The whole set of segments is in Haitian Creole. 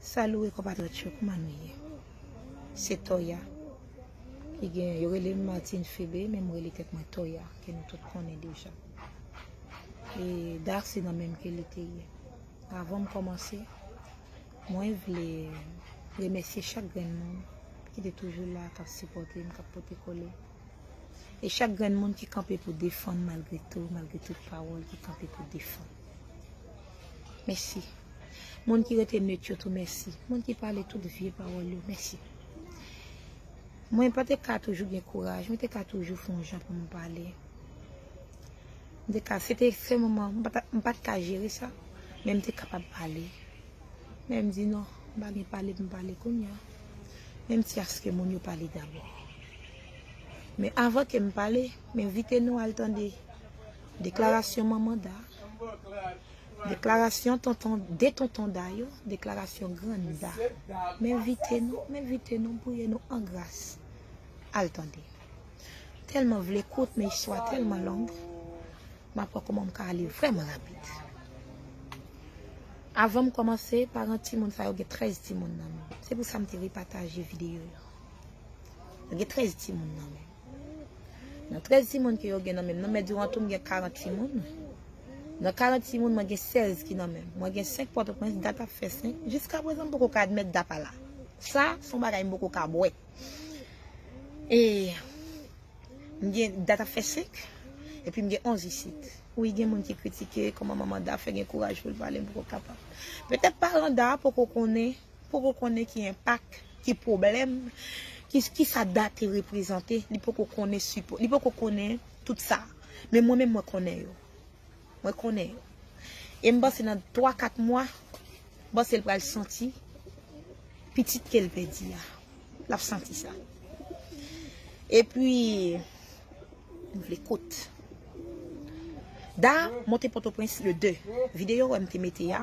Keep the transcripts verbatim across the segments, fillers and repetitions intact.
Salut konpatriyòt yo, kòman nou ye? Se Toya ki gen, yo rele m Martine Febe, men m rele tèt mwen Toya, ke nou tout konnen deja. E Da se nan menm ke li te ye. Avan m kòmanse, mwen vle remèsye chak grenn moun ki te toujou la, k ap sipòte m, k ap pote kole. E chak grenn moun ki kanpe pou defann malgre tou, malgre tout pawòl ki kanpe pou defann. Mèsi. Moun ki rete net yo tou, mèsi. Moun ki pale tout vye pawòl yo, mèsi. Mwen pa te ka toujou gen kouraj, mwen te ka toujou fè yon jan pou m pale. M te ka, se te se moman, m pa t, m pa t ka jere sa, men m te kapab pale. Men m di non, m pa gen pale pou m pale kounye a. Men m ti aske moun yo pale dabò. Men avan ke m pale, m envite nou al tande deklarasyon manman Da, deklarasyon tonton, de tonton Da yo, deklarasyon grann Da. M envite nou, m envite nou, m priye nou an gras. Al tande. Tèlman vle kout, men istwa tèlman long. M ap wè kòman m ka ale vrèman rapid. Avan m kòmanse, paran timoun sa yo gen trèz timoun nan men. Se pou sa m te repataje videyo yo. Yo gen trèz timoun nan men. Nan trèz timoun ke yo gen nan men m, nan men Diwantou m gen karant timoun. Nan karant timoun, mwen gen sèz ki nan men m. Mwen gen senk Pòtoprens, Dat ap fè senk. Jiska prezan, m poko ka admèt Da pa la. Sa, se yon bagay m poko ka bwè. E m gen, Dat ap fè senk, epi m gen onz isit. Wi, gen moun ki kritike kòman manman Da fè gen kouraj pou l pale, m poko kapab. Petèt paran Da poko konnen, poko konnen ki enpak, ki pwoblèm, ki, ki sa Da te reprezante, li poko konnen sipò, li poko konnen tout sa. Men mwen menm, mwen konnen yo. Mwen konnen yo. E m panse nan twa, kat mwa, m panse l pral santi pitit ke l pèdi a. L ap santi sa. Epi, m vle kout. Da monte Pòtoprens le de. Videyo wè m te mete a.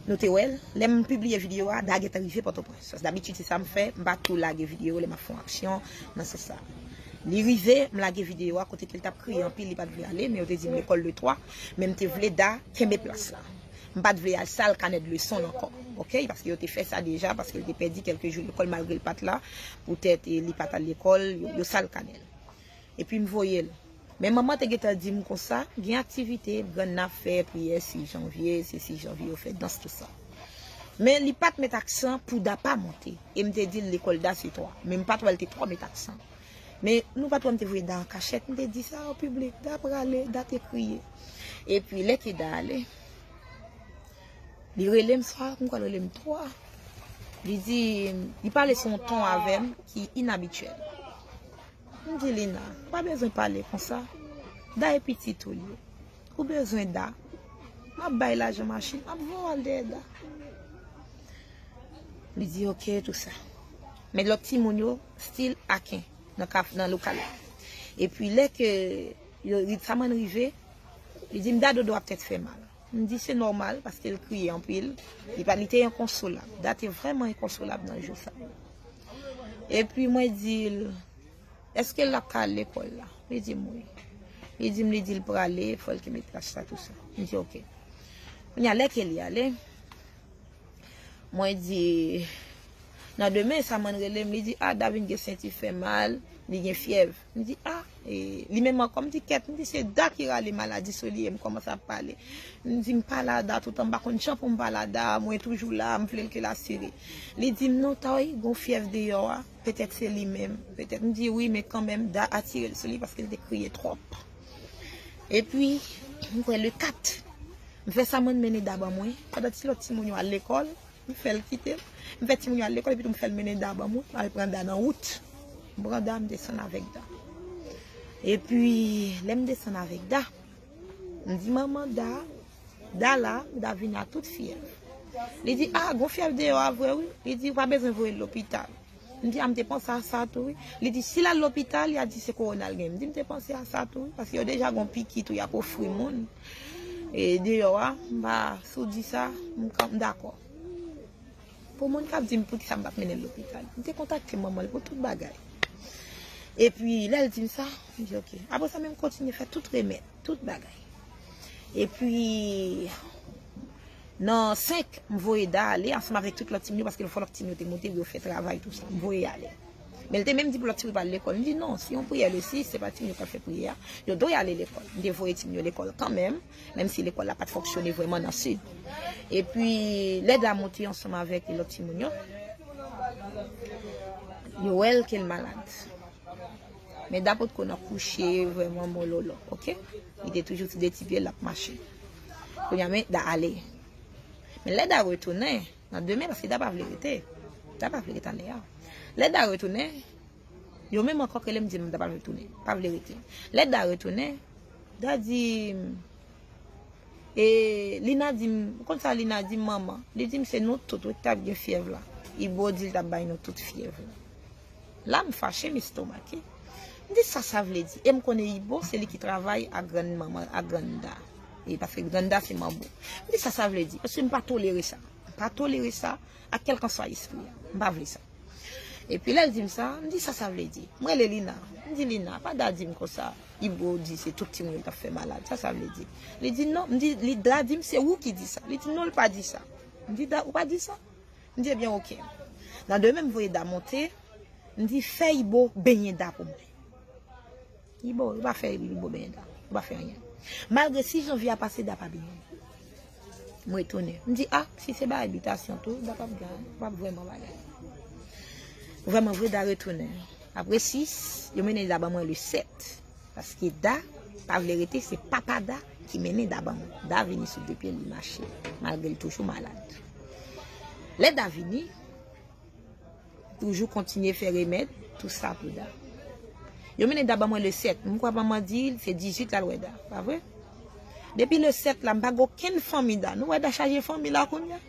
Nou te wè l. Lè m pibliye videyo a, Da gentan rive Pòtoprens. Dabitid, se sa m fè. M pa tou lage videyo lè m ap fè yon aksyon nan sans sa. Li rive, m lage videyo a kote ke l t ap kriye anpil, li pa t vle ale, men yo te di m lekòl le twa, men m te vle Da kenbe plas la. M pa t vle al sal kanè de leson l ankò, oke? Paske yo te fè sa deja, paske l te pèdi kèlke jou lekòl malgre l pa t la, poutèt, e, li pa t al lekòl, yo, yo sal kanè l. Epi m voye l. Men manman te gentan di m konsa, gen aktivite, grann nan ap fè priyè sis janvye, se sis janvye yo fè dans, tout sa. Men li pa t met aksan pou Da pa monte. E m te di l lekòl Da se twa. Men m pa t wè l te twò met aksan. Men nou pa t wè m te voye Da an kachèt, m te di sa o piblik, Da prale, Da te kriye. Epi lè ke Da ale, li rele m swa, m kwè l rele m twa. Li di, li pale sou yon ton avè m ki inabityèl. M di Lina, ou pa bezwen pale konsa. Da e pitit ou l ye. Ou bezwen Da. M ap bay lajan machin, m ap voye w al dèyè Da. Li di oke, tou sa. Men lòt timoun yo, still aken, nan kaf, nan lokal la. Epi lè ke yo, Ritsaman rive, li di m Da dodo ap tèt fè mal. M di se nòmal, paske l kriye anpil. Li pa, li te enkonsolab. Da te vrèman enkonsolab nan jou sa yo. Epi mwen di l, èske l ap ka al lekòl la? Li di m wi. Li di m, li di l prale, fò l kenbe plas la, tou sa. M di oke. Kounye a, lè ke li ale, mwen di, nan demen, Samann rele m, li di, a, Da vin gen senti fè mal, li gen fyèv. M di, a, e, li menm ankò, m di, kèt, m di, se Da ki rale maladi sou li, e m kòmanse ap pale. M di, m pale a Da toutan, m pa konn jan pou m pale a Da, mwen toujou la, m vle l ke l asire. Li di m, non, Toy, gon fyèv deyò a, petèt se li menm, petèt. M di, wi, men kanmenm, Da atire l sou li paske l te kriye twòp. Epi, m kwè le kat, m fè Samann mennen Da ban mwen, pandan ti lòt timoun yo al lekòl, m fè l kite m. M fè timoun yo al lekòl, epi tou m fè l mennen Da ban mwen, m al pran Da nan wout. M pran Da, m desann avèk Da. Epi, lè m desann avèk Da, m di manman Da, Da la, Da vin a tout fyèv. Li di, a, gon fyèv deyò a vre wi. Li di, ou pa bezwen voye l lopital. M di, a, m te panse a sa tou wi. Li di, si l al lopital, y a di se kowona l gen. M di, m te panse a sa tou wi, paske yo deja gon piki tou y ap ofri moun. E deyò a, m pa, si w di sa, m, m dakò. Pou moun k ap di m poukisa m pa t mennen l lopital, m te kontakte manman l pou tout bagay. Epi, lè l di m sa, m di, oke. Apre sa, men m kontinye fè tout remèd, tout bagay. Epi, Nan senk, m voye Da ale ansanm avèk tout lòt timoun yo, paske fò lòt timoun yo te monte pou yo fè travay, tou sa. M voye ale. Men l te menm di pou lòt timoun yo pa al lekòl. M di non, se yon priyè le sis, se pa timoun yo k ap fè priyè a. Yo dwe ale lekòl. M te voye timoun yo lekòl kanmenm, menm si lekòl la pa t fonksyone vrèman nan sid. Epi, lè Da monte ansanm avèk lòt timoun yo, yo wè l ke l malad. Men Da potko nan kouche vrèman mololo, oke? Li te toujou sou de ti pye l ap mache. Kounye a, men Da ale. Men lè Da retounen, nan demen, paske Da pa vle rete. Da pa vle rete anndan. Lè Da retounen, yo menm ankò k rele m di m Da pa vle tounen, pa vle rete. Lè Da retounen, Da di m, e Lina di m, ou konn sa Lina di m, manman? Li di m se nou tout wi k t ap gen fyèv la. Ibo di l t ap bay nou tout fyèv la. La, m fache, m estomake. M di sa sa vle di. E m konnen Ibo, se li ki travay ak grann manman, ak grann Da. E paske grann Da se manbo. M di sa sa vle di. Paske m pa tolere sa. M pa tolere sa ak kèlkanswa espri a. M pa vle sa. Epi lè l di m sa, m di sa sa vle di. M rele Lina. M di Lina, pa Da di m konsa. Ibo di se tout timoun yo k ap fè malad. Sa sa vle di. Li di non. M di, li Da di m se ou ki di sa. Li di non, l pa di sa. M di Da, ou pa di sa? M di ebyen oke. Nan demen m voye Da monte, m di fè Ibo benyen Da pou mwen. Ibo, yo pa fè Ibo benyen Da. Yo pa fè anyen. Malgre sis janvye a pase, Da pa benyen. M retounen. M di a, si se bagay bitasyon tou, Da p ap gen, p ap vrèman bagay. Vrèman vre, Da retounen. Apre sis, yo mennen Da ban mwen le sèt. Paske Da pa vle rete, se papa Da ki mennen Da ban mwen. Da vini sou de pye l, li mache, malgre l toujou malad. Lè Da vini, toujou kontinye fè remèd, tou sa pou Da. Yo mennen Da ban mwen le sèt. M kwè manman di l se dizuit l al wè Da, pa vre? Depi le sèt la, m pa gen okenn fanmi Da. Nou wè Da chaje fanmi la kounye a?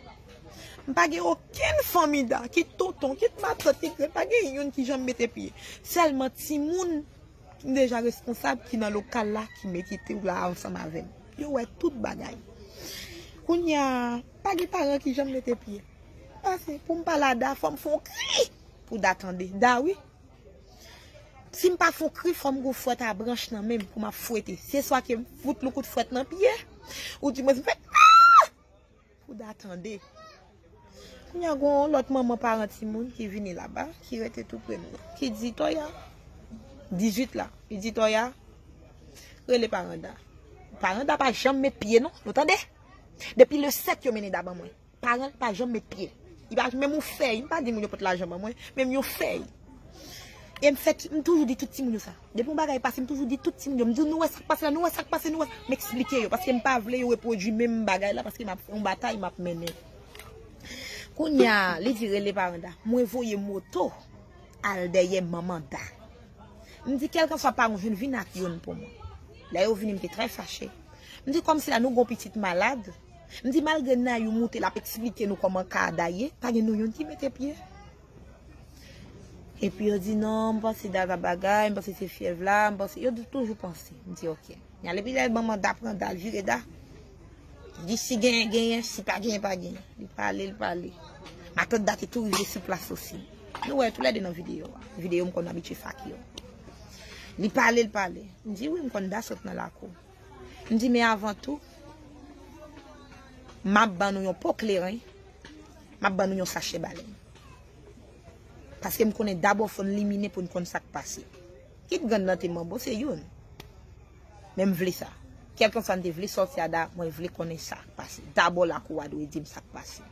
M pa gen okenn fanmi Da, kit tonton, kit matant, kit grann, pa gen youn ki janm mete pye. Sèlman timoun m deja responsab ki nan lokal la ki mete tou la ansanm avè m. Yo wè tout bagay. Kounye a, pa gen paran ki janm mete pye. Pase, pou m pale a Da, fò m fè yon kri pou Da tande. Da wi. Si m pa fè yon kri, fò m gon fwèt a branch nan men m pou m ap fwete. Se swa ke m fout l yon kout fwèt nan pye, ou dimwens m fè ah! Pou Da tande. Kounye a gon lòt manman paran timoun ki vini laba, ki rete tou pre m nan, ki di Toya, dizuit la, li di Toya, rele paran Da. Paran Da pa janm met pye non, nou tande? Depi le sèt yo mennen Da ban mwen. Paran l pa janm met pye. Li pa menm yon fèy, m pa di moun yo pot lajan ban mwen, menm yon fèy. E m fè, m toujou di tout timoun yo sa. Depi yon bagay pase, m toujou di tout timoun yo. M di nou wè sa k pase la, nou wè sa k pase, nou wè. M eksplike yo, paske m pa vle yo repwodui menm bagay la, paske m ap fè yon batay, m ap mennen. Kounye a, li di rele paran Da. Mwen voye moto al dèyè manman Da. M di kèlkanswa paran w jwenn, vin ak youn pou mwen. Lè yo vini, m te trè fache. M di kòmsi la nou gon pitit malad. M di malgre Nayou moute, l ap eksplike nou kòman ka Da ye, pa gen nou youn ki mete pye. Epi yo di non, m panse Da t ap bagay, m panse se fyèv la, m panse, yo di toujou panse. M di oke. N ale pi lè manman Da pran Da, l vire Da. Li di si genyen, genyen, si pa genyen, pa genyen. Li pale, li pale. Matant Da te tou rive sou plas osi. Nou wè toulède nan videyo a. Videyo m konn abitye fake yo. Li pale, li pale. M di wi, m konn Da sot nan lakou. M di men avan tou, m ap ban nou yon po kleren, m ap ban nou yon sachè balèn. Paske m konnen dabò fò n limine pou n konn sa k pase. Kit grann nan te manbo, se youn. Men m vle sa. Kèlkanswa n te vle sòti a Da, mwen vle konnen sa k pase. Dabò lakou a dwe di m sa k pase.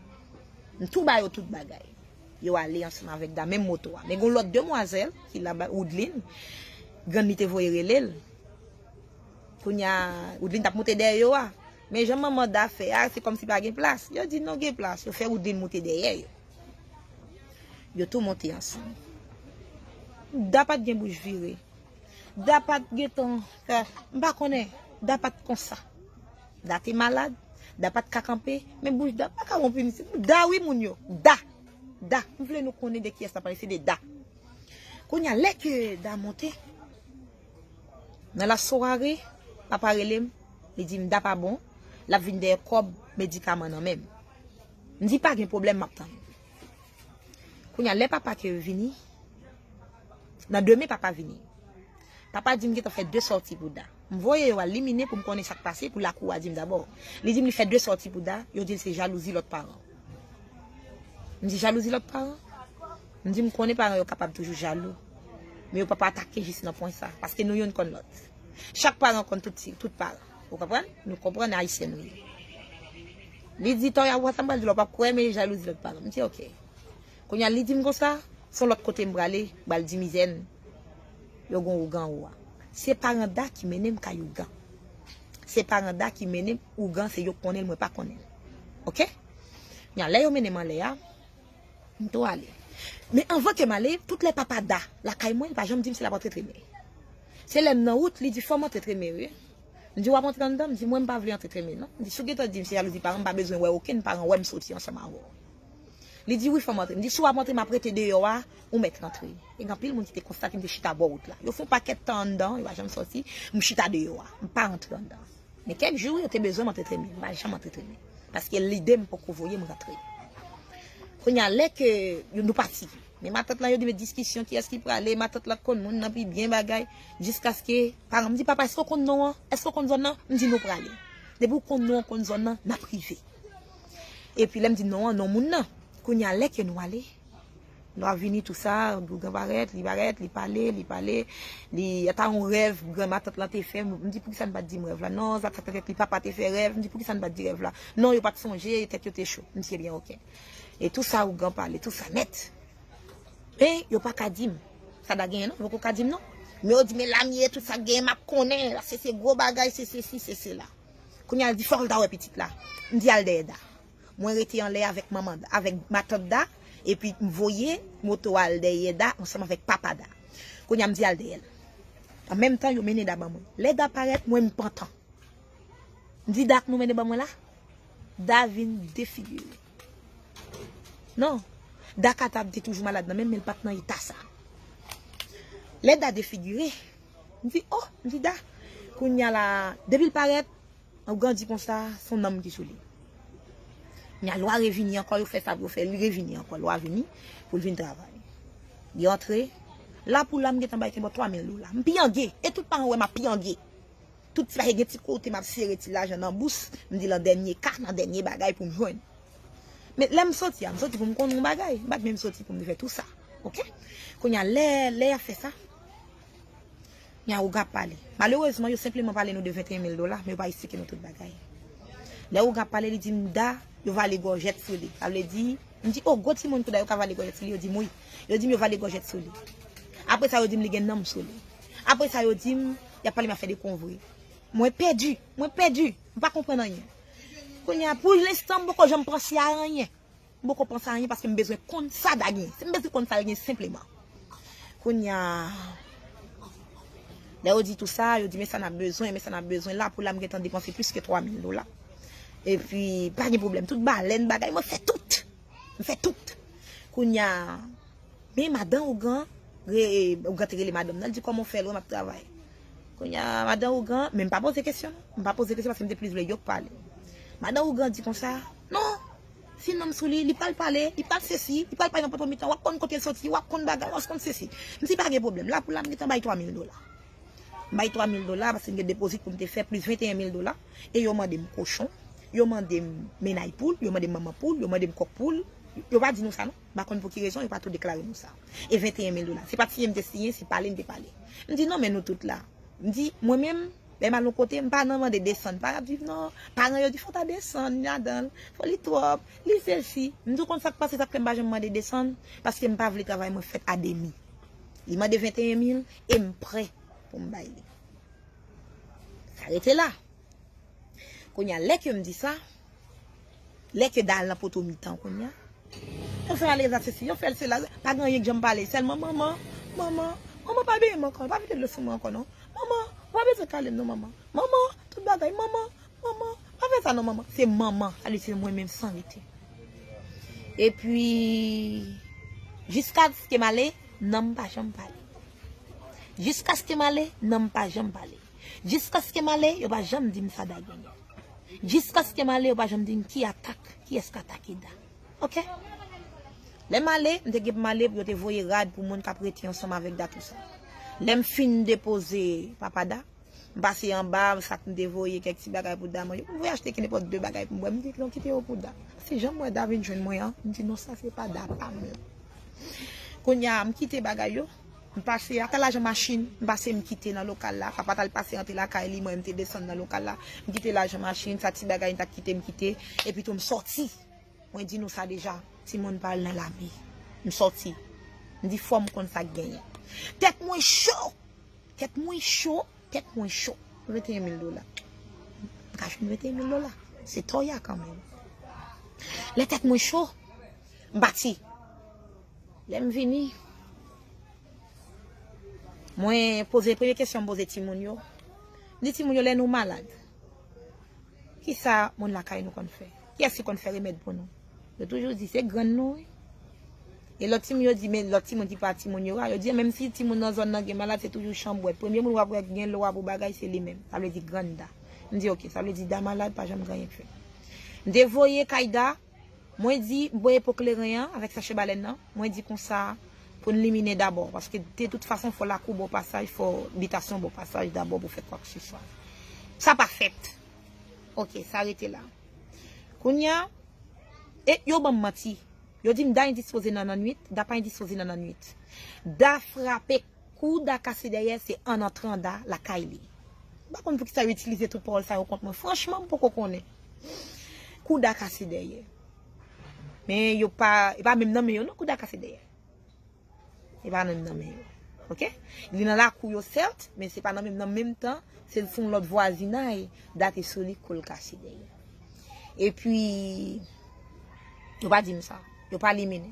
M tou ba yo tout bagay. Yo ale ansanm avèk Da, menm moto a. Men gon lòt demwazèl ki laba, Woodline, grann li te voye rele l. Kounye a, Woodline t ap moute dèyè yo a. Men jan manman Da fè a, se kòmsi pa gen plas. Yo di non, gen plas. Yo fè Woodline moute dèyè yo. Yo tou monte ansanm. Da pa t gen bouch vire. Da pa t gentan fè, m pa konnen. Da pa t konsa. Da te malad. Da pa t ka kanpe. Men bouch Da pa ka wonp isit. Da wi moun yo. Da. Da. M vle nou konnen de kiyès n ap pale. Se de Da. Kounye a, lè ke Da monte, nan lasware, papa rele m, li di m Da pa bon, l ap vin dèyè kòb medikaman nan men m. M di pa gen pwoblèm, m ap tann. Kounye a, lè papa ke vini, nan demen papa vini. Papa di m gentan fè de sòti pou Da. M voye yo al liminen pou m konnen sa k pase, pou lakou a di m dabò. Li di m li fè de sòti pou Da, yo di l se jalouzi lòt paran. M di jalouzi lòt paran? M di m konnen paran yo kapab toujou jalou. Men yo p ap atake jis nan pwen sa, paske nou youn konn lòt. Chak paran konn tout ti, tout paran. Ou konprann? Nou konprann Ayisyen nou ye. Li di, Toya, ou wè sa m pral di w la, w p ap kwè, men jalouzi lòt paran. M di, oke. Kounye a, li di m konsa, se yon lòt kote m prale, m pral di mizè n, yo gon ougan ou a. Se paran Da ki mennen m kay ougan. Se paran Da ki mennen m ougan, se yo k konnen l, mwen pa konnen l. Oke? Kounye a, lè yo mennen m anlè a, m tou ale. Men anvan ke m ale, tout lè papa Da lakay mwen, li pa janm di m si l ap antre tremen. Se lè m nan wout, li di, fò m antre tremen wi. M di, w ap antre anndan? M di, mwen, m pa vle antre tremen non. M di, si w gentan di m se jalouzi paran, m pa bezwen wè okenn paran wè m soti ansanm avè w. Li di, wi, fò m antre. M di, si w ap antre, m ap rete deyò a, ou mèt rantre. E gen anpil moun ki te konstate m te chita bò wout la. Yo fè yon pakèt tan anndan, yo pa janm sòti, m chita deyò a. M pa rantre anndan. Men kèk jou, yo te bezwen m antre tremen. M pa janm antre tremen. Paske lide m poko voye m rantre. Kounye a, lè ke yo, nou pati. Men matant lan, yo di, men diskisyon, kiyès ki prale, matant lan konn moun nan pi byen bagay, jiskaske, paran m di, papa, èske w konn non an? Èske w konn zòn nan? M di, nou prale. Depi w konn non an, konn zòn nan, n ap rive. Epi lè m di non an, non moun nan. Kounye a, lè ke nou ale, lwa vini, tou sa, ougan parèt, li parèt, li pale, li pale, li, ata yon rèv granmatant lan te fè, m di, poukisa n pa t di m rèv la? Non, sa, sa, sa, li papa te fè rèv, m di, poukisa n pa t di rèv la? Non, yo pa t sonje, tèt yo te cho. M di, ebyen, oke. E tou sa, ougan pale, tou sa nèt. Men, yo pa ka di m. Sa Da genyen non, yo poko ka di m non. Men yo di, men Lamye, tout sa k genyen, m ap konnen, la, se, se gwo bagay, se sesi, se sela. Kounye a, l di, fòk l ta wè pitit la. M di, al dèyè Da. Mwen rete anlè avèk manman, avèk matant Da, epi m voye moto a al dèyè Da ansanm avèk papa Da. Kounye a, m di al dèyè l. An menm tan, yo mennen Da ban mwen. Lè Da parèt, mwen, m pantan. M di, Da k nou mennen ban mwen la? Da vin defigire. Non. Da ka ta te toujou malad nan men m, men l pa t nan eta sa. Lè Da defigire, m di, oh, m di, Da. Kounye a la, depi l parèt, Ougan di konsa, se yon nanm ki sou li. Kounye a, lwa revini ankò, yo fè sa pou yo fè, li revini ankò, lwa vini pou l vin travay. Li antre, la pou la, m gentan bay kenbò twa mil dola. M pyangé, e tout paran wè m ap pyangé. Tout ti bagay, gen ti kote m ap sere ti lajan nan bous, m di nan dènye ka, nan dènye bagay pou m jwenn. Men lè m soti a, m soti pou m konn yon bagay, m pa t menm soti pou m te fè tou sa. Oke? Kounye a, lè, lè y ap fè sa, Nya ougan ap pale. Malerezman, yo senpleman pale nou de venteyen mil dola, men yo pa esplike nou tout bagay. Lè ougan ap pale, li di m, Da, yo vale gòjèt sou li. Sa vle di, m di, oh, gwo timoun kou Da yo ka vale gòjèt sou li, yo di m wi. Yo di m yo vale gòjèt sou li. Apre sa, yo di m li gen nanm sou li. Apre sa, yo di m, y ap pale m afè de konvre. Mwen pèdi, mwen pèdi, m pa konprann anyen. Kounye a, pou lenstan, m poko janm panse a anyen. M poko panse a anyen paske m bezwen konn sa Da gen. Se m bezwen konn sa l gen senpleman. Kounye a, lè yo di tou sa, yo di, men sa n ap bezwen, men sa n ap bezwen. La pou la, m gentan depanse plis ke twa mil dola. Epi, pa gen pwoblèm. Tout balèn, bagay, mwen fè tout. M fè tout. Kounye a, men madan ougan, re, ougan te rele madanm nan, l di, kòman w fè lwen m ap travay? Kounye a, madan ougan, men m pa poze kesyon, non. M pa poze kesyon paske m te plis vle yo k pale. Madan ougan di konsa, non, si nanm sou li, li pral pale, li pral sesi, li pral pale nan poto mitan, w ap konn kote l soti, w ap konn bagay, w ap konn sesi. M di pa gen pwoblèm, la pou la, m gentan bay twa mil dola. M bay twa mil dola paske m gen depozit pou m te fè, plis venteyen mil dola. E yo mande m kochon, yo mande m mennay poul, yo mande m manman poul, yo mande m kòk poul. Yo pa di nou sa non. M pa konn pou ki rezon, yo pa tou deklare nou sa. E venteyen mil dola. Se pa t siyen m te siyen, se pale m te pale. M di non, men nou tout la. M di, mwen menm, lè m al yon kote, m pa nan mande desann. Pa ap di non, paran yo di fò w ta desann ladan l, fò li twòp, li sesi. M di w konn sa k pase, sa k fè m pa janm mande desann, paske m pa vle travay mwen fèt a demi. Li mande venteyen mil e m prè pou m bay li. Sa rete la. Kounye a, lè ke m di sa, lè ke Da al nan poto mitan kounye a, yo fè l ale egzèsisi, yo fè l sela, pa gen anyen k janm pale, sèlman manman, manman, manman pa benyen m ankò, pa vide dlo sou mwen ankò non. Manman, ou pa bezwen kale m non manman. Manman, tout bagay, manman, manman, pa fè sa non manman. Se manman, sa vle di se mwen menm san rete. Epi, jiskaske m ale, nanm pa janm pale. Jiskaske m ale, nanm pa janm pale. Jiskaske m ale, yo pa janm di m sa Da genyen. Jiskaske m ale, yo pa janm di m ki atak, kiyès k atake Da. Oke? Lè m ale, m te gen pou m ale pou yo te voye rad pou moun k ap rete ansanm avèk Da tou sa. Lè m fin depoze papa Da, M pase anba, sa k m te voye, kèk ti bagay pou Da manje. M voye achte ki nenpòt de bagay pou m bwè. M di, "Non, kite yo pou Da." Se jan m wè Da vin jwenn mwen an, m di, "Non, sa se pa Da pa m." Kounye a, m kite bagay yo. M pase, ata lajan machin, m pase, m kite nan lokal la. Papa t al pase antre lakay li, mwen, m te desann nan lokal la. M kite lajan machin, sa ti bagay, m ta kite, m kite. Epi tou, m sòti. Mwen di nou sa deja, timoun pa al nan lame. M sòti. M di, "Fò m konn sa k genyen." Tèt mwen cho! Tèt mwen cho! Tèt mwen cho! Venteyen mil dola. M ka jwenn venteyen mil dola. Se toya kanmenm. Lè tèt mwen cho, m pati. Lè m vini, mwen poze, premye kesyon m poze timoun yo. M di timoun yo, "Lè nou malad, kisa moun lakay nou konn fè? Kiyès ki konn fè remèd pou nou?" Yo toujou di, "Se grann nou, wi." E lòt timoun yo di, men lòt timoun ki pa timoun yo a, yo di, "Menm si timoun nan zòn nan gen malad, se toujou chanbwèt. Premye moun w ap wè gen lwa pou bagay, se li menm." Sa vle di grann Da. M di, "Oke, sa vle di Da malad, pa janm gen anyen k fè." M te voye kay Da, mwen di, m voye po kleren an avèk sachè balèn nan, mwen di konsa, pou n liminen dabò, paske de tout fason, fò lakou bò pasaj, fò bitasyon bò pasaj dabò pou fè kwakseswa. Sa pa fèt. Oke, sa rete la. Kounye a, e yo ban m manti. Yo di m Da endispoze nan lannwit, Da pa endispoze nan lannwit. Da frape, kou Da kase dèyè, se an antran Da lakay li. M pa konn poukisa yo itilize tout pawòl sa yo kont mwen. Franchman, m poko konnen. Kou Da kase dèyè. Men yo pa, e pa menm nan men yo non, kou Da kase dèyè. E pa nan menm nan men yo. Oke? Li nan lakou yo, sèt, men se pa nan menm, nan menm tan, se sou yon lòt vwazinay, Da te sou li, kou l kase dèyè. Epi, yo pa di m sa. Yo pa liminen.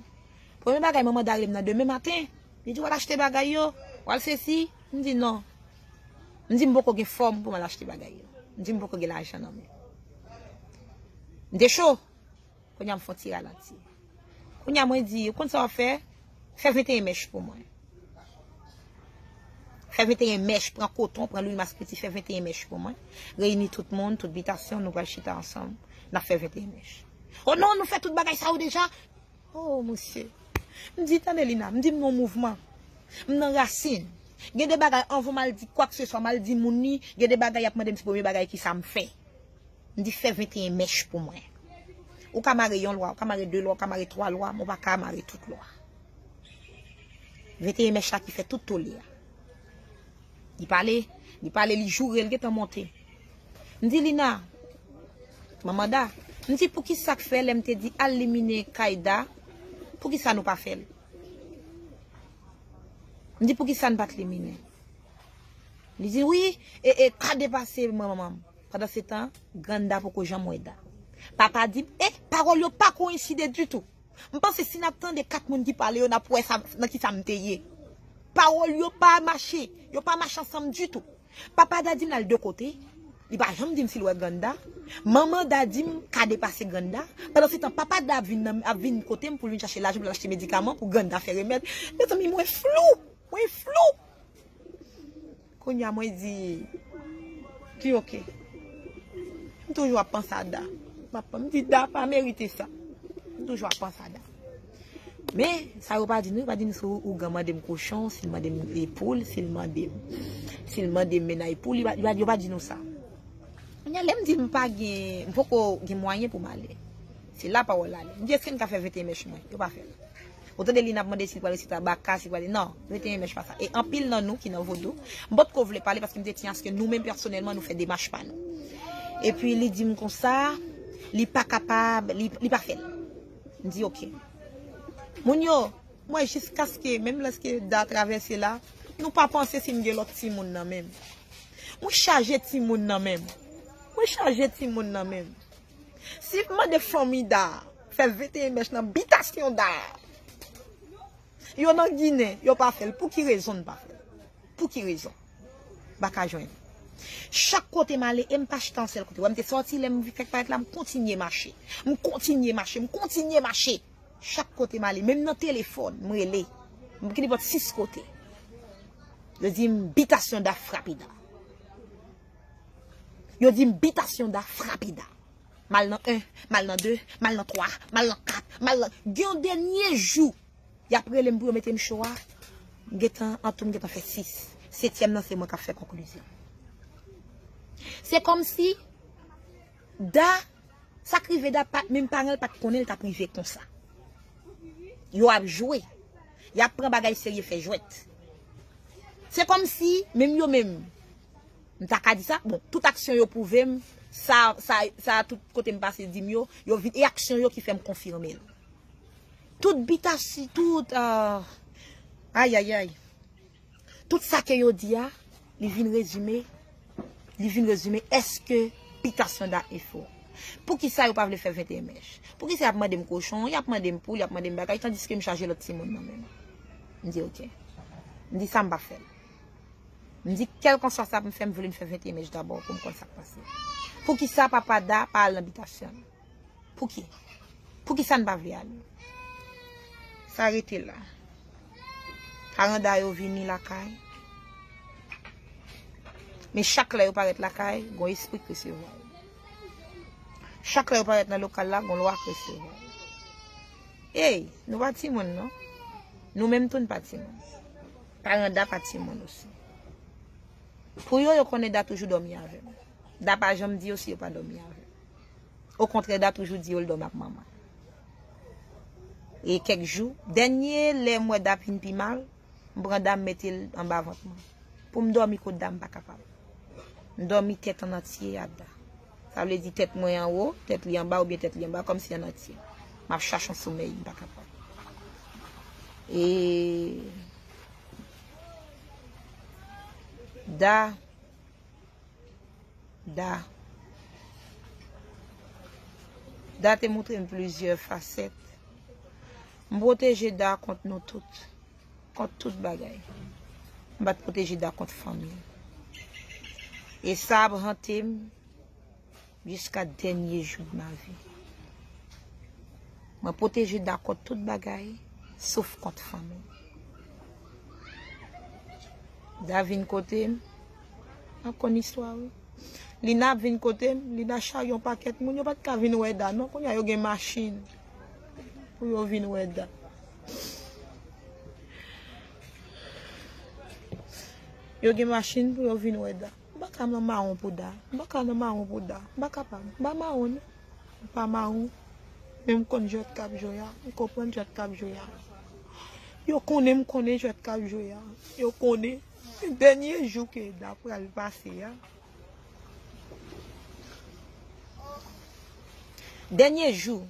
Premye bagay, manman Da rele m nan demen maten. Li di, "W al achte bagay yo, w al sesi." M di, "Non." M di, "M poko gen fòm pou m al achte bagay yo." M di, "M poko gen lajan nan men." M te cho. Kounye a m fè yon ti ralanti. Kounye a mwen di, "Ou konn sa w ap fè? Fè venteyen mèch pou mwen. Fè venteyen mèch, pran koton, pran lwil maspiti, fè venteyen mèch pou mwen. Reyini tout moun, tout bitasyon, nou pral chita ansanm, n ap fè venteyen mèch." "O non, nou fè tout bagay sa yo deja." O, mesye. M di, "Tande, Lina, m di m nan mouvman. M nan rasin. Gen de bagay, anvan m al di kwakseswa, m al di moun li, gen de bagay y ap mande m, se premye bagay ki sa m fè." M di, "Fè venteyen mèch pou mwen. Ou ka mare yon lwa, ou ka mare de lwa, ou ka mare twa lwa, men ou pa ka mare tout lwa. Venteyen mèch la ki fè tout tole a." Li pale, li pale, li joure, li gentan monte. M di, "Lina, manman Da," m di, "Poukisa k fè lè m te di al liminen kay Da, poukisa nou pa fè l?" M di, "Poukisa n pa t liminen?" Li di, "Wi, e, e, ka depase manman m." Pandan se tan, grann Da poko janm wè Da. Papa di m, e, pawòl yo pa koyenside ditou. M panse si n ap tande kat moun ki pale yo, n ap wè sa, nan ki sa m te ye. Pawòl yo pa mache, yo pa mache ansanm ditou. Papa Da di m l al de kote, li pa janm di m si l wè grann Da. Manman Da di m ka depase grann Da. Pandan se tan, papa Da ap vin, nan, ap vin kote m pou l vin chache lajan pou l achte medikaman pou grann Da fè remèd. Mezanmi, mwen flou, mwen flou. Kounye a mwen di, di oke. M toujou ap panse a Da. M ap, m di Da pa merite sa. M toujou ap panse a Da. Men, sa yo pa di nou, yo pa di nou si ougan mande m kochon, si l mande m, e, poul, si l mande m, si l mande m mennaj poul, yo pa, yo pa, yo pa di nou sa. Kounye a, lè m di m pa gen, m poko gen mwayen pou m ale. Se la pawòl la ale. M di, èske n ka fè venteyen mèch mwen? Yo pa fè l. Ou tande li n ap mande si l pral resite a baka, si l pral, non, venteyen mèch pa sa. E anpil nan nou ki nan vodou, m potko vle pale paske m te tiyan aske nou menm pèsonèlman nou fè demach pa nou. Epi li di m konsa, li pa kapab, li, li pa fè l. M di oke. Moun yo, mwen jiskaske menm lèske Da travèse la, nou pa panse si m gen lòt timoun nan men m. Mwen chaje timoun nan men m. Mwen chaje timoun nan men m. Si m mande fanmi Da fè venteyen mèch nan bitasyon Da, yo nan Ginen, yo pa fè l. Pou ki rezon n pa fè l? Pou ki rezon? M pa ka jwenn. Chak kote m ale, e m pa chita yon sèl kote. Wè, m te sòti, lè m fèk parèt la, m kontinye mache. M kontinye mache, m kontinye mache. Chak kote m ale, menm nan telefòn, m rele. M ki nenpòt sis kote. Yo di m bitasyon Da frape Da. Yo di m bitasyon Da frape Da. M al nan en, m al nan de, m al nan twa, m al nan kat, m al nan, gen yon dènye jou, y ap rele m pou yo mete m cho a. M gentan, antou m gentan fè sis. Setyèm nan, se mwen k ap fè konklizyon. Se kòmsi Da, sa k rive Da, pa, menm paran l pa t konnen l t ap rive konsa. Yo ap jwe. Y ap pran bagay serye fè jwèt. Se kòmsi, menm yo menm, m ta ka di sa, bon, tout aksyon yo pwouve m, sa, sa, sa, tout kote m pase di m yo, yo vin, e aksyon yo ki fè m konfime l. Tout bitasi, tout, ah, ayayay. Tout sa ke yo di a, li vin rezime, li vin rezime èske bitasyon Da e fò. Poukisa yo pa vle fè venteyen mèch? Poukisa y ap mande m kochon, y ap mande m poul, y ap mande m bagay, tandiske m chaje lòt timoun nan men m? M di oke. M di sa m p ap fè l. M di kèlkanswa sa pou m fè, m vle n fè venteyen mèch dabò pou m konn sa k pase. Poukisa papa Da pa al nan bitasyon l? Pouki? Poukisa n pa vle ale? Sa rete la. Paran Da yo vini lakay. Men chak lè yo parèt lakay, gon espri k resevwa yo. Chak lè yo parèt nan lokal la, gon lwa k resevwa yo. Ey, nou pa timoun non. Nou menm tou n pa timoun. Paran Da pa timoun osi. Pou yo, yo konnen Da toujou dòmi avè m. Da pa janm di yo si yo pa dòmi avè m. Okontrè, Da toujou di yo l dòmi ak manman. E kèk jou, dènye lè m wè Da vin pi mal, m pran Da m mete l anba vant mwen. Pou m dòmi kot Da m pa kapab. M dòmi tèt an antye ak Da. Sa vle di tèt mwen anwo, tèt li anba oubyen tèt li anba, kòmsi an antye. M ap chache yon somèy, m pa kapab. E Da Da. Da te montre m plizyè fasèt. M pwoteje Da kont nou tout. Kont tout bagay. M pa t pwoteje Da kont fanmi l. E sa ap hante m jiska dènye jou de ma vie. Mwen pwoteje Da kont tout bagay, sof kont fanmi m. Da vin kote m. M ap konn istwa wi. Lina ap vin kote m. Lina charye yon pakèt moun. Yo pa t ka vin wè Da non. Kounye a yo gen machin pou yo vin wè Da. Yo gen machin pou yo vin wè Da. M pa ka nan mawon pou Da. M pa ka nan mawon pou Da. M pa kapab. M pa mawon non. M pa mawon. Men m konn jwèt k ap jwe a. M konprann jwèt k ap jwe a. Yo konnen m konnen jwèt k ap jwe a. Yo konnen. Dènye jou ke Da pral pase a. Dènye jou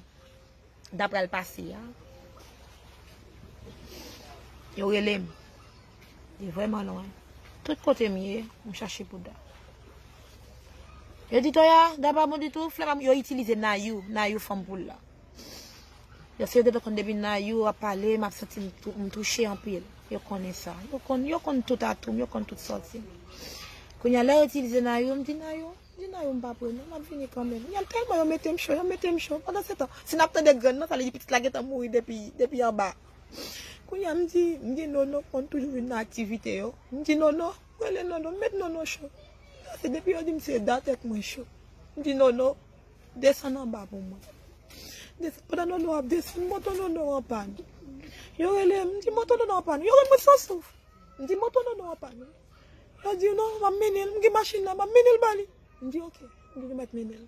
Da pral pase a. Yo rele m. Li vrèman lwen. Tout kote m ye, m chache pou Da. Yo di Toya, Da pa bon ditou, flè pa bon, yo itilize Nayou, Nayou fanm poul la. Yo se yo te konn depi Nayou ap pale, m ap santi m tou- m touche anpil. Yo konnen sa. Yo konn, yo konn tout atou m, yo konn tout sòti m. Kounye a, lè yo itilize Nayou, m di Nayou, m di Nayou m pa pre non, m ap vini kanmenm. Kounye a, tèlman yo mete m cho, yo mete m cho. Pandan se tan, si n ap tande grenn nan, sa vle di pitit la gentan mouri depi, depi anba. Kounye a, m di, m di Nono konn toujou vin nan aktivite yo. M di Nono, rele Nono, m met Nono cho. Sa se depi yo di m se Da tèt mwen cho. M di Nono, desann anba pou mwen. Desann, pandan Nono ap desann, moto Nono anpàn. Yo rele m, m di moto Nono anpàn. Yo rele mwen san souf. M di moto Nono anpàn. Yo di non, m ap mennen l, m gen machin la, m ap mennen l ba li. M di oke, m di nou mèt mennen l.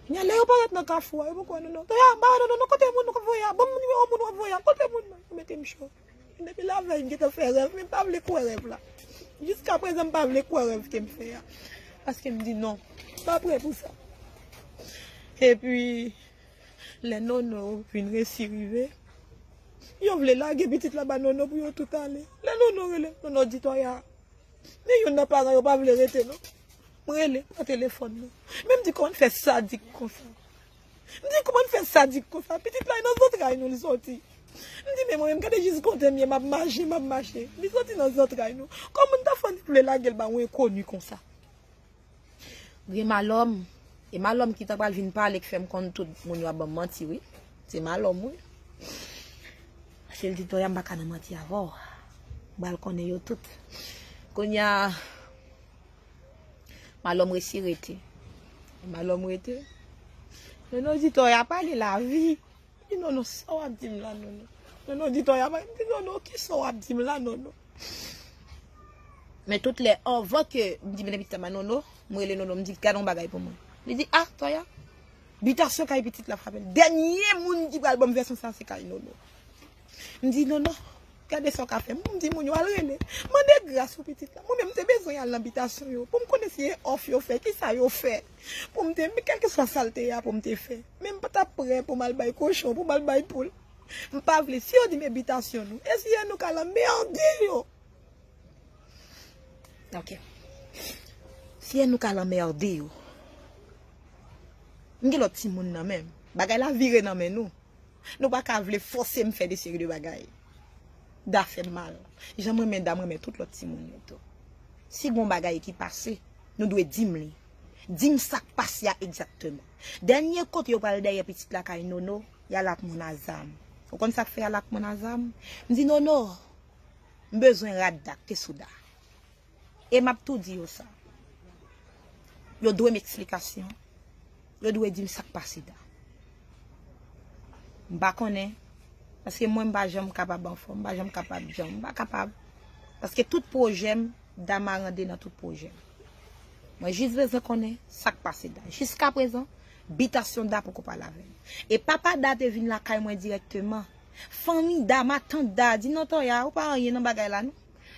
Kounye a, lè yo parèt nan kafou a, yo poko wè Nono. Toya, m pa wè Nono non, kote moun nou k ap voye a? Ban m nimewo moun w ap voye a, kote moun nan? Yo mete m cho. Depi lavèy, m gentan fè rèv, men m pa vle kwè rèv la. Jiska prezan, m pa vle kwè rèv ke m fè a. Paske m di non, m pa prè pou sa. Epi, lè Nono vin resi rive, yo vle lage pitit la ba Nono pou yo tout ale. Lè Nono rele, Nono di Toya, men youn nan paran yo pa vle rete non. M rele, pran telefòn nan. Men m di kòman n fè sadik konsa. M di kòman n fè sadik konsa. Pitit la e nan zantray nou li sòti. M di men mwen menm gade jis kote m ye, m ap mache, m ap mache. Li sòti nan zantray nou. Kòman n ta fè n vle lage l ba yon enkoni konsa? Gen malòm. E malòm ki ta pral vin pale k fè m konn tout moun yo ap ban m manti wi. Se malòm wi. Paske l di Toya m pa ka nan manti avè w. M pral konnen yo tout. Kounye a, malòm resi rete. Malòm rete. Nono di Toya pa gen lavi. M di Nono sa w ap di m la Nono. Nono di Toya pa, m di Nono kisa w ap di m la Nono. Men tout lè, anvan ke m di, "Men pitit la, Nono," m rele Nono, m di, "Gade yon bagay pou mwen." Li di, "Ah, Toya, bitasyon kay pitit la frape l." Dènye moun ki pral ban m vèsyon sa, se kay Nono. M di, "Nono, gade sa w ka fè." M di, "Moun yo al rele. Mande gras pou pitit la." Mwen menm, m te bezwen al nan bitasyon yo pou m konnen si e òf yo fè, ki sa yo fè. Pou m te, men kèlkeswa sa l te ye a pou m te fè. Men m pa t ap prè pou m al bay kochon, pou m al bay poul. M pa vle. Si yo di m e bitasyon nou, e si e nou k al anmède yo? Ok. Si e nou k al anmède yo. M gen lòt timoun nan men m. Bagay la vire nan men nou. Nou pa ka vle fòse m fè de seri de bagay. Da fè m mal. Jan m renmen Da, m renmen tout lòt timoun yo tou. Si gon bagay ki pase, nou dwe di m li. Di m sa k pase a egzakteman. Dènye kote yo pral dèyè pitit la kay Nono, y al ak moun a zam. Ou konn sa k fè y al ak moun a zam? M di, "Nono, m bezwen rad Da k te sou Da." E m ap tou di yo sa. Yo dwe m eksplikasyon. Yo dwe di m sa k pase Da. M pa konnen. Paske mwen, m pa janm kapab anfòm. M pa janm kapab janm. M pa kapab. Paske tout pwojè m, Da marande nan tout pwojè m. Mwen jis bezwen konnen sa k pase Da. Jiskaprezan, bitasyon Da poko pale avè m. E papa Da te vin lakay mwen dirèkteman. Fanmi Da, matant Da, di, "Non, Toya, ou pa anyen nan bagay la, non."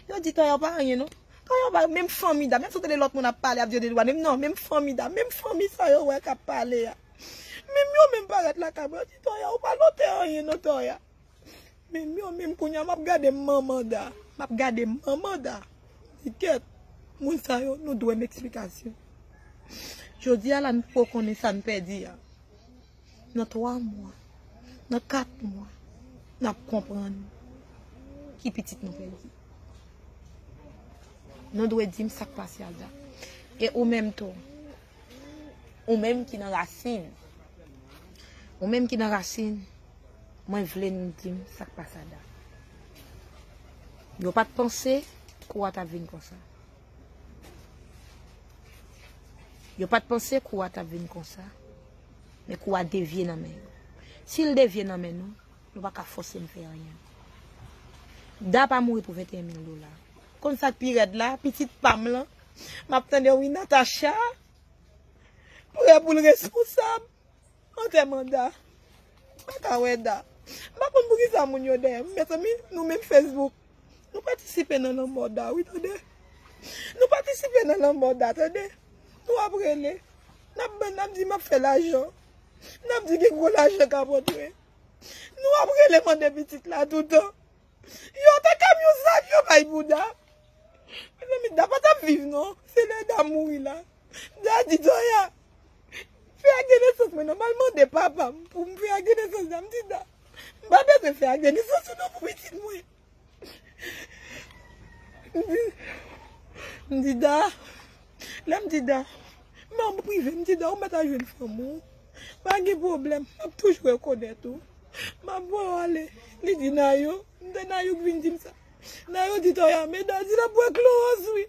Yo di, "Toya, ou pa anyen, non." Toya, ou pa, menm fanmi Da, menm si w tande lòt moun ap pale, ap di yo de dwa, menm non, menm fanmi Da, menm fanmi sa yo wè k ap pale a. Menm yo menm parèt lakay mwen, yo di, "Toya, ou pa lòt anyen, non, Toya." Menm yo menm kounye a, m ap gade manman Da. M ap gade manman Da. Di kèt, moun sa yo, nou dwe m eksplikasyon. Jodi a la, nou poko konnen sa n pèdi a. Nan twa mwa, nan kat mwa, n ap konprann ki pitit nou pèdi. Nou dwe di m sa k pase a Da. E ou menm tou, ou menm ki nan rasin, ou menm ki nan rasin, mwen vle nou di m sa k pase a Da. Yo pa t panse kou a t ap vin konsa. Yo pa t panse kou a t ap vin konsa. Men kou a devye nan men yo. Si l devye nan men nou, nou pa ka fòse m fè anyen. Da pa mouri pou venteyen mil dola. Konn sa k pi rèd la, pitit pa m lan, m ap tande wi Natacha, prè pou l responsab. Antèman Da. M pa ka wè Da. M pa konn poukisa moun yo dèyè m. Mezanmi, nou menm Facebook. Nou patisipe nan lanmò Da, wi, tande. Nou patisipe nan lanmò Da, tande. Nou ap rele. N ap, n ap di m ap fè lajan. N ap di gen gwo lajan k ap rantre. Nou ap rele mande pitit la toutan. Yo te kamyon zam yo bay pou Da. Mezanmi, Da pa t ap viv non. Se lè Da mouri la. Da di Toya, fè ak gen nesans mwen non, m al mande papa m pou m fè ak gen nesans Da. M di Da, m pa bezwen fè ak gen nesans ou non pou pitit mwen. M di, m di Da, lè m di Da, m an prive, m di Da, ou mèt al jwenn fanm ou. Pa gen pwoblèm, m ap toujou rekonèt ou. M ap voye w ale. Li di Nayou, m te Nayou k vin di m sa. Nayou di Toya, men Da di l ap bwè klowòz wi.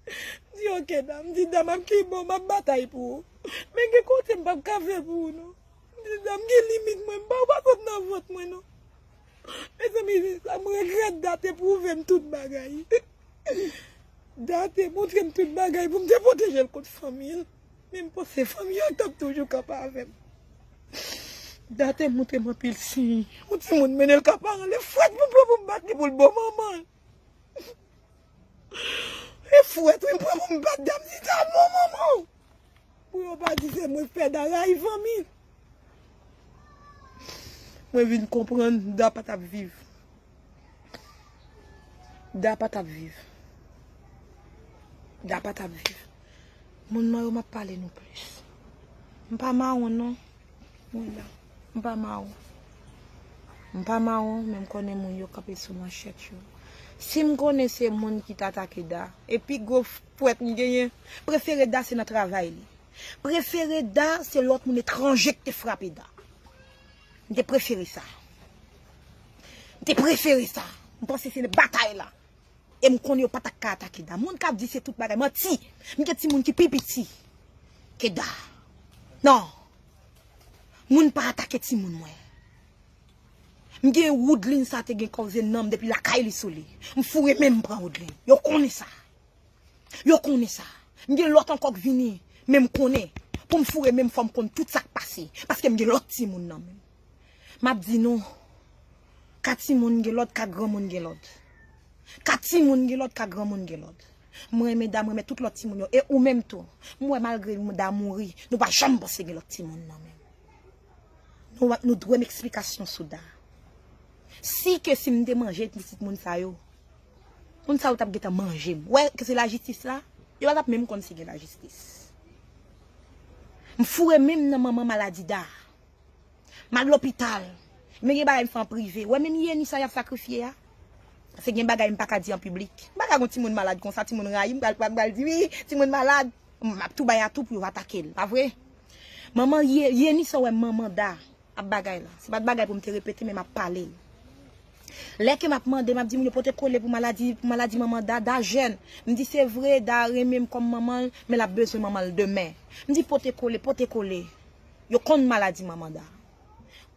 M di, "Ok, Da." M di, "Da, m ap kenbe w, m ap batay pou ou. Men gen kote m p ap ka fè pou ou, non." M di, "Da, m gen limit mwen, m pa, ou pa sot nan vant mwen, non." Mezanmi, sa m regrèt, Da te pwouve m tout bagay. Da te montre m tout bagay pou m te pwoteje l kont fanmi l. Men m panse fanmi an t ap toujou kanpe avè m. Da te montre m anpil siy. Yon timoun mennen l ka paran l, e frèt pou m pran pou m bat li pou l bon manman l. E frèt, wi, m pran pou m bat Da, m di Da bon manman w. Pou yo pa di se mwen k fè Da rayi fanmi l. Mwen vin konprann Da pa t ap viv. Da pa t ap viv. Da pa t ap viv. Moun mwen yo, m ap pale nou plis. M pa mawon non. Mwen la. M pa mawon. M pa mawon, men m konnen moun yo kanpe sou manchèt yo. Si m konnen se moun ki t atake Da, e pi gwo frèt m genyen, prefere Da se nan travay li. Prefere Da se lòt moun etranje ki te frape Da. M te prefere sa. M te prefere sa. M panse se batay la. E m konnen yo pa t ap ka atake Da. Moun k ap di se tout bagay, manti. M gen timoun ki pi piti ke Da. Non. Moun pa atake timoun mwen. M gen Woodline sa te gen koze nan m depi lakay li sou li. M foure men m pran Woodline. Yo konnen sa. Yo konnen sa. M gen lòt ankò k vini, men m konnen. Pou m foure men m, fò m konn tout sa k pase. Paske m gen lòt timoun nan men m. M ap di nou, ka timoun gen lòd, ka granmoun gen lòd. Ka timoun gen lòd, ka granmoun gen lòd. Mwen renmen Da, mwen renmen tout lòt timoun yo. E ou menm tou. M wè malgre Da mouri, nou pa janm panse gen lòt timoun nan men m. Nou, nou dwe m eksplikasyon sou Da. Si ke si m te manje pitit moun sa yo, moun sa yo t ap gentan manje m. Wè ke se lajistis la, yo pa t ap menm konn si gen lajistis. M foure men m nan manman maladi Da. M al lopital. Men gen bagay m fè an prive. Wè menm Yeni sa y ap sakrifye a. Se gen bagay m pa ka di an piblik. M pa ka gon timoun malad konsa, timoun rayi m, pral pral pral di wi, timoun malad. M ap tou bay a tou pou yo atake l, pa vre? Manman Ye- Yeni sa wè manman Da ap bagay la. Se pa t bagay pou m te repete, men m ap pale l. Lè ke m ap mande, m ap di moun yo pote kole pou maladi, pou maladi manman Da, Da jèn. M di se vre, Da renmen m kòm manman l, men l ap bezwen manman l demen. M di pote kole, pote kole. Yo konn maladi manman Da.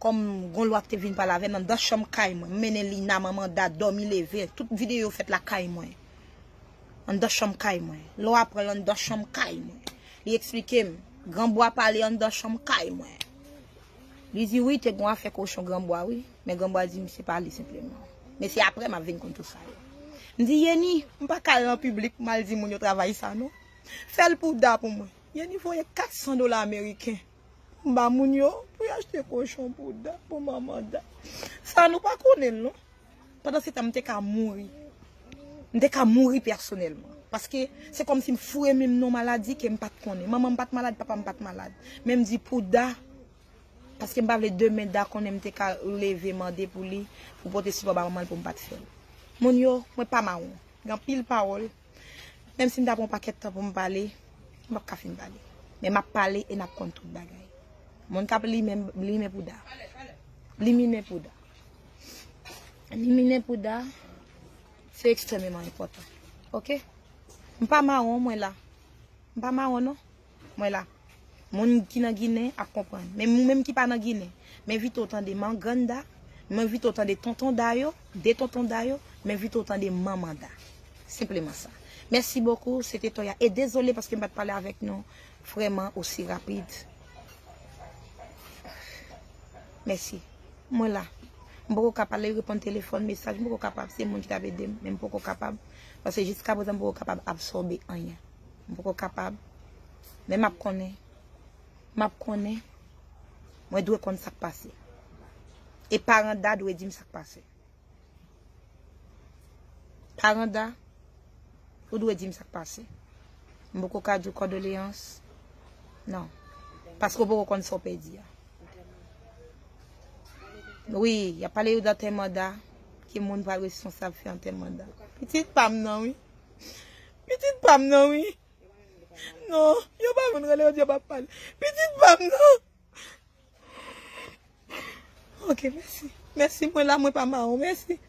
Kòm gon lwa ki te vin pale avè m anndan chanm kay mwen, m mennen Lina, manman Da, dòmi leve, tout videyo fèt lakay mwen. Anndan chanm kay mwen. Lwa pran l anndan chanm kay mwen. Li eksplike m, Granbwa pale anndan chanm kay mwen. Li di wi, te gon afè kochon Granbwa wi, men Granbwa di m se pa li senpleman. Men se apre m ap vin konn tout sa yo. M di Yeni, m pa ka al nan piblik pou m al di moun yo travay sa non. Fè l pou Da pou mwen. Yeni voye kat san dola ameriken. M ba moun yo pou y achte kochon pou Da, pou manman Da. Sa nou pa konnen l non. Pandan se tan, m te ka mouri. M te ka mouri pèsonèlman. Paske se kòmsi m foure men m nan maladi ke m pa t konnen. Manman m pa t malad, papa m pa t malad. Men m di pou Da, paske m pa vle demen Da konnen m te ka leve mande pou li, pou pote sipò ba manman l pou m pa t fè l. Moun yo, mwen pa mawon. Gen anpil pawòl. Menm si m ta pran yon pakèt tan pou m pale, m p ap ka fin pale. Men m ap pale e n ap konn tout bagay. Moun k ap limen, limen pou Da. Liminen pou Da. Liminen pou Da, se ekstrèmeman enpòtan. Oke? M pa mawon, mwen la. M pa mawon, non. Mwen la. Moun ki nan Ginen ap konprann. Men moun menm ki pa nan Ginen, m envite w tande Mangann Da, m envite w tande Tonton Da yo, de Tonton Da yo, m envite w tande Manman Da. Senpleman sa. Mèsi bokou, se te Toya. E dezole paske m pa t pale avèk nou vrèman osi rapid. Mèsi. Mwen la. M poko ka pale, reponn telefòn, mesaj, m poko kapab. Se moun ki t ap ede m, men m poko kapab. Paske jiskaprezan, m poko kapab absòbe anyen. M poko kapab. Men m ap konnen. M ap konnen. Mwen dwe konn sa k pase. E paran Da dwe di m sa k pase. Paran Da, ou dwe di m sa k pase. M poko ka di w kondoleyans. Non. Paske w poko konn sa w pèdi a. Wi, y ap pale yo d antèman Da. Ki moun pral responsab fè antèman Da? Pitit pa m nan, wi. Pitit pa m nan, wi. Non, yo pa konn rele yo di yo p ap pale. Pitit pa m nan. Ok, mèsi. Mèsi, mwen la, mwen pa mawon. Mèsi.